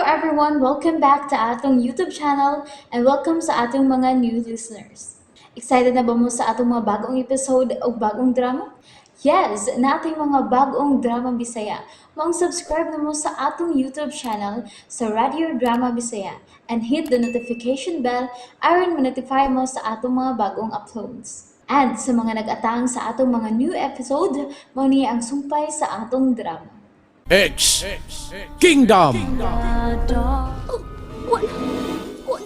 everyone! Welcome back to atong YouTube channel and welcome sa atong mga new listeners. Excited na ba mo sa atong mga bagong episode o bagong drama? Yes, nating mga bagong drama Bisaya. Maong subscribe na mo sa atong YouTube channel sa Radio Drama Bisaya and hit the notification bell aron ma-notify mo sa atong mga bagong uploads. And sa mga nag-atang sa atong mga new episode, mao ni ang sumpay sa atong drama. X Kingdom. Oh, wa na. Wa.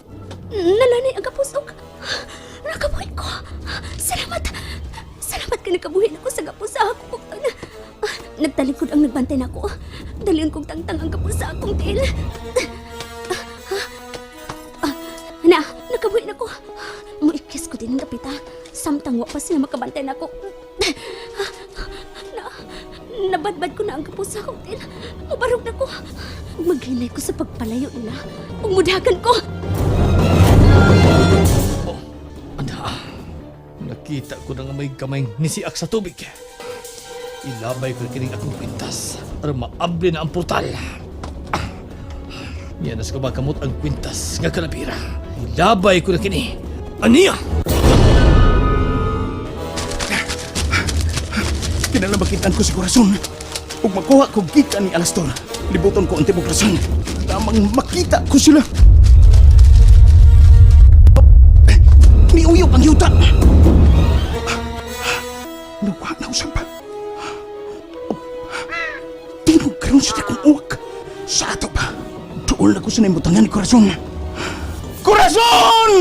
Nalanay ang kapusok. Nakabuhi ko. Salamat. Salamat ka nakabuhi nako sa gapos sa akong bukton. Nagtalikod ang nagbantay nako. Dalion kong tangtang ang gapos sa akong tiil. Na, nakabuhi nako. Muikis ko din ang dapita. Samtang wa pa sila makabantay nako. Na, nabadbad ko na ang gapos sa akong tiil. Mubarog na ko. Maghinay ko sa pagpalayo nila. Ug mudagan ko. Anda, nakita ko na nga may gamay nisiak sa tubig. Ilabay ko na kining akong kwintas aron maabli na ang portal. Niya nas ko makamot ang kwintas nga kalabira. Ilabay ko na kini. Aniya! Kinahanglan makitaan ko si Corazon. Ug makuha ko gikan ni Alastor. Libuton ko ang tibok rason. Tamang makita ko sila. Niuyop ang yuta. Nawa na usap pa. Tinog karon sa kong uwak. Sa ato pa. Duol na ko sa naimutangan ni Corazon. Corazon!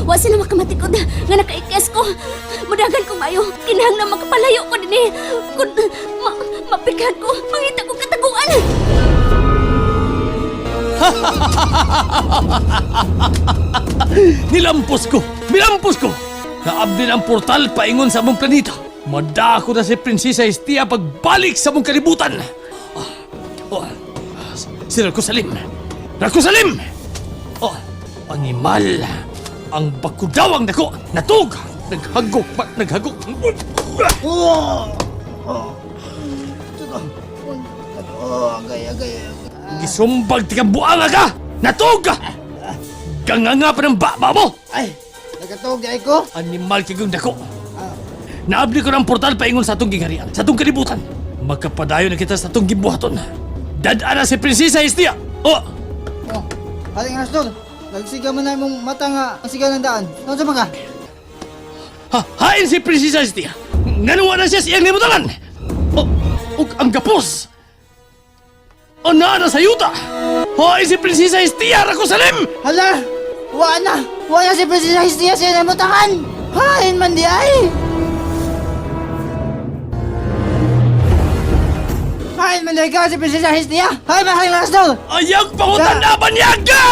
Wa sila makamatikod nga nakaikes ko. Mudagan ko mayo. Kinahanglan makapalayo ko dinhi. Kun mapighan ko, mangita ko kataguan. Nilampos ko! Nilampos ko! Naabli na ang portal paingon sa among planeta. Madako na si Prinsesa Estia pagbalik sa among kalibutan. Ah, oh, si Rakusalim! Rakusalim! Oh, animal! Ang bakudawang dako! Natug! Naghagok pa! Naghagok! Gisumbag ti kang buanga ka! Natug! Ganganga pa ng baba mo! Ay, nagkatuog ay ko. Animal kayong dako. Naabli ko ng portal paingon sa atong gigarian, sa atong kalibutan. Magkapadayon na kita sa atong gibuhaton. Dad-ana si Prinsesa Estia. Oh, Oh, haring Astor, nagsiga man na imong mata nga ang siga ng daan. Ano sa mga? Ha, hain si Prinsesa Estia. Nganuwa na siya sa iyang limutangan. Oh, ug ang gapos. Ana na sa yuta. Hain si Prinsesa Estia Rakosalim. Hala! Wa na! Wa na si Prinsesa Hestia sa inamutangan! Hain man di ay! Hain man di ay ka si Prinsesa Hestia! Hain man hain Astor! Ayag pangutan na banyaga!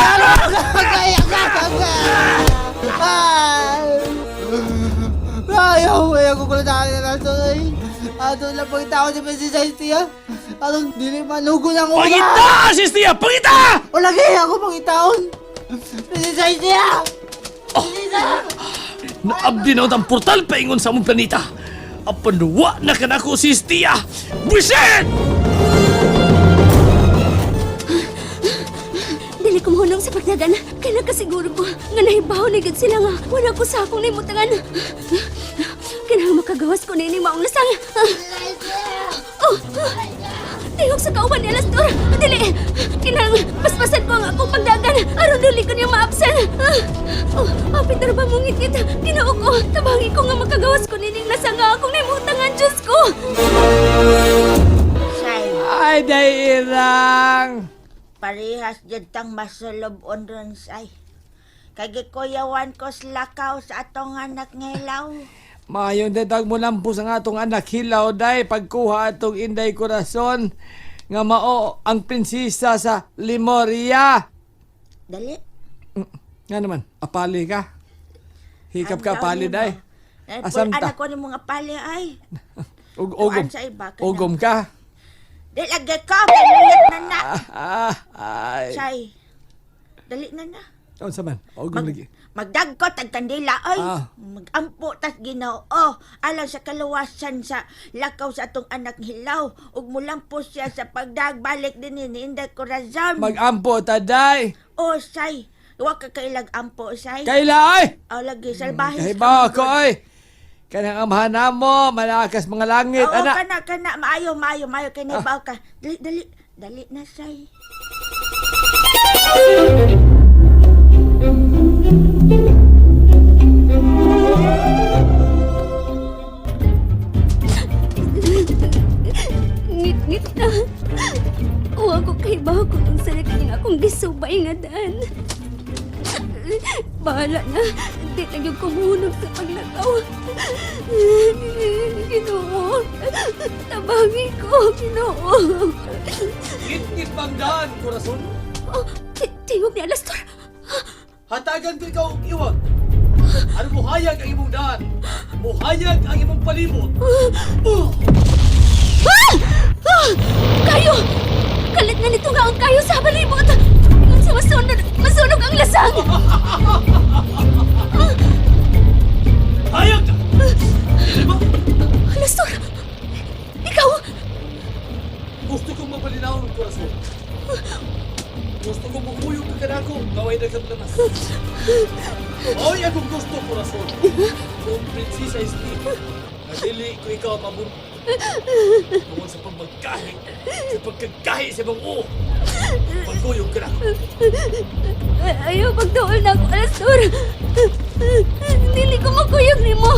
Ayaw, ayaw ko kulit ang Astor ay. Ato lang pagkita ko si Prinsesa Hestia. Atong dili manugo ng uga. Pangita si Estia! Pangita! O lagi ako pangitaon. Prinsesa Hestia! Naabdi na ang portal paingon sa among planeta. Apan wa na kanako si Estia. Buisit! Dili ko mahunong sa pagdagan. Kay nakasiguro ko nga nahibaw na gyud sila nga wala ko sa akong naimutangan. Kinahanglan makagawas ko niini maong lasang. Oh! Tingog sa kauban ni Alastor. Dili! Kinahanglan paspasan ko ang akong pagdagan aron dili ko niya maabsan. Oh, apit na ba mong ngitngit? Ginoo ko, tabangi ko nga makagawas ko nining lasang nga akong naimutangan, Diyos ko. Say, Ay, day irang. parehas jud tang masulub-on ron, say. Kay gikuyawan ko sa lakaw sa atong anak nga hilaw. Mayon datag mo lampos ang atong anak hilaw, day. Pagkuha atong Inday Corazon nga mao ang prinsesa sa Limoria. Dali. Nga naman, apali ka. Hikap ka, Ang apali, dami day. mo. Eh, Asam ta? anak ko ni mga pali ay. Ugom. Tuan sa iba ka na. Ugom ka. Dili lagi ka, dali na na. Ah, ay. Say, dali na na. Unsa man? Ugom lagi. Magdagkot ang kandila ay. Ah. Magampo tas Ginoo alang sa kaluwasan sa lakaw sa atong anak hilaw ug mulampos siya sa pagdagbalik din ni Inday Corazon. Magampo ta, day. O say, wa ka kailag ampo say. Kaila ay! O lagi salbahe. Kahibaw ko ay! Kanang amahan namo, malakas mga langit, Oo, ana. kana kana maayo maayo maayo kay nahibaw ka. Dali dali dali na say. Ngit-ngit na. Uwa ko kay baho kung unsa na kini akong gisubay nga daan. Bahala na. Di na gyud ko muhunog sa paglakaw. Ginoo. Tabangi ko, Ginoo. Ngit-ngit bang daan, Corazon? Oh, tingog ni Alastor. Hatagan ko ikaw og iwag. Ano muhayag ang imong daan? Muhayag ang imong palibot. Oh! Ah! Ah! Kayo! Kalit na nito nga ang kayo sa balibot! Ingon sa masunog, masunog ang lasang! Hayag ka! Dili ba? Alastor! Ikaw! Gusto kong mapalinaw ng Corazon. Gusto kong mukuyog ka kanako, gaway na kang lamas. Oy, akong gusto, Corazon. Kung prinsesa Steve, na dili ko ikaw mabun. Tungod sa pagmagkahi, sa pagkagahi sa imong uo. Pagkuyog ka nako. Ayaw, magduol na ako, Alastor! Dili ko makuyog nimo!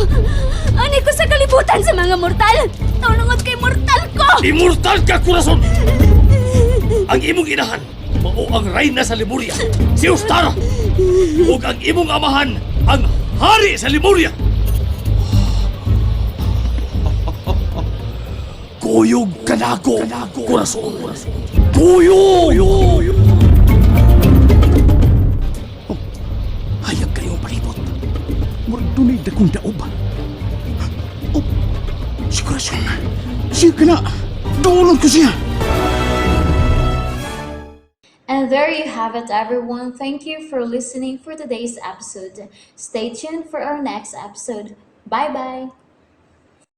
Ani ko sa kalibutan sa mga mortal! Tulungot kay mortal ko! Immortal ka, Corazon! Ang imong inahan, mao ang reyna sa Lemuria, si Ostara! Ug ang imong amahan, ang hari sa Lemuria! Kuyog ka nako, Corazon! Kuyog! Oh, Hayag kayo ang palibot. Murag dunay dakong daob. Oh, si Corazon. Siya ka na. Duolon ko siya. And there you have it, everyone. Thank you for listening for today's episode. Stay tuned for our next episode. Bye bye.